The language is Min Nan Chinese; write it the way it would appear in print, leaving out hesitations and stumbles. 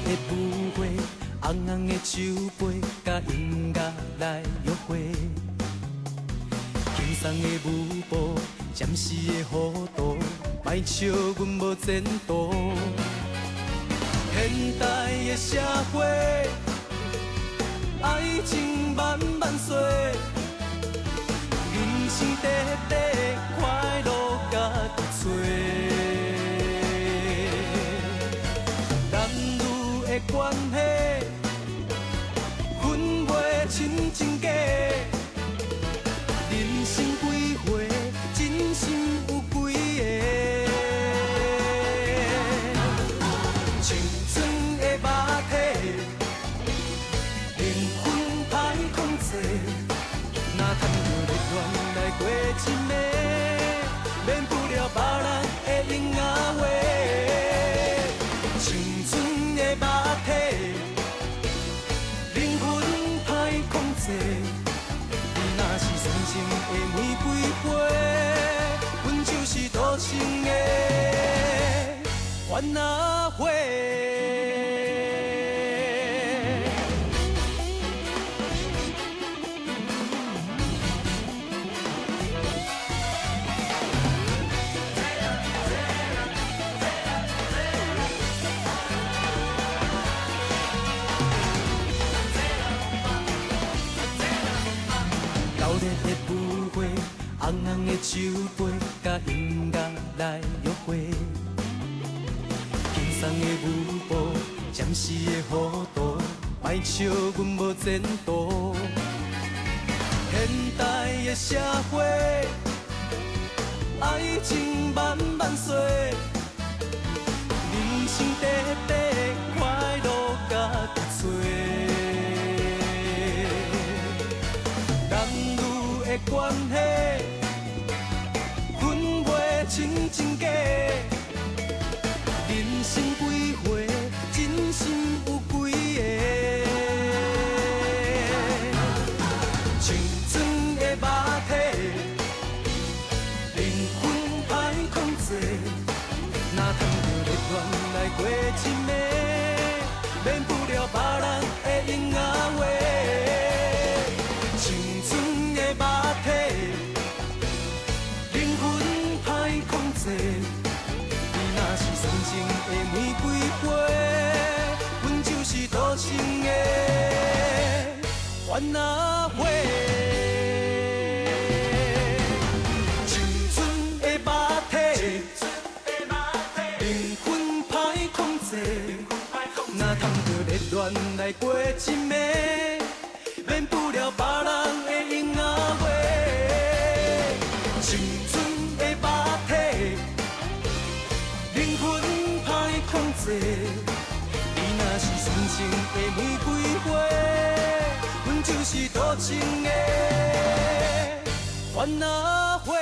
的舞會，紅紅的酒杯，佮音樂來約會。輕鬆的舞步，暫時的糊塗，莫笑阮無前途。現代的社會，愛情萬萬歲，人生短短，快樂家己揣。男女的關係，分袂清真假。人生幾回，真心有幾个？青春的肉體，靈魂歹控制。若談著熱戀來過一暝，免不了別人的閒仔話。青春的肉體，靈魂歹控制。你若是純情的玫瑰花，阮就是多情的番仔花。熱的舞會，紅紅的酒杯，佮音樂來約會。輕鬆的舞步，暫時的糊塗，莫笑阮無前途。現代的社會，愛情萬萬歲，人生短短，快樂家己揣。男女的關係，分袂清真假。人生幾回，真心有幾个？青春的肉體，靈魂歹控制。若談著熱戀來過一暝，免不了別人的閒仔話。青春的肉體，靈魂歹控制。你若是純情的玫瑰花，阮就是多情的番仔花。青春的肉體，靈魂歹控制。若談著熱戀來過一暝，免不了別人的閒仔話。青春的肉體，靈魂歹控制。你若是純情的玫瑰花，阮就是多情的番仔花。